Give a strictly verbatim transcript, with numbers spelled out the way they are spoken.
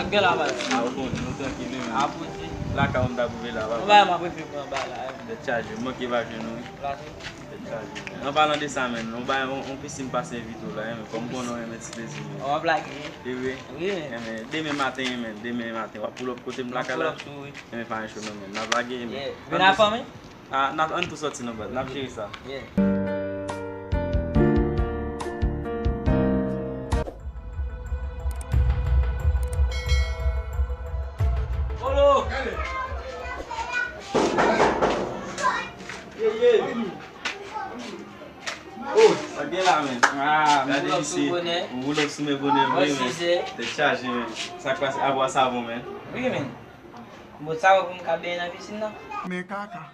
Gen la, baz. A, ou konnen, nou trankil, wi, men. A, pou di. Lakay ou m ta pwouve la, papa. Ou bay m ap refil pran ba la, wi. Tèt chaje, m manke pa jwenn ou, wi. Plase. Tèt chaje, men. An palan de sa, men, nou bay yon, yon pisin pase envite w la, wi, men. Kòm konnen w renmen ti plezi, men. W ap lage. E vre? Wi, men. E, men, demen maten, men, demen maten, w ap pull up kote m lakay la. Pull up sou, wi. E, men, pa gen cho non, men. N ap lage, men. Yeah. Vin avè m, wi. Ah, n ap, ann tou sòti non, baz. N ap jere sa. Yeah. Polo! Yeah, yeah. Oh, sa gen la, men. Ah, gade misye. Ou pull up sou men bonè vre, men. Tèt chaje, men. Sa k pase? Avwa savon, men. Wi, men. Bon, savon pou m ka benyen nan pisin nan. Men kaka.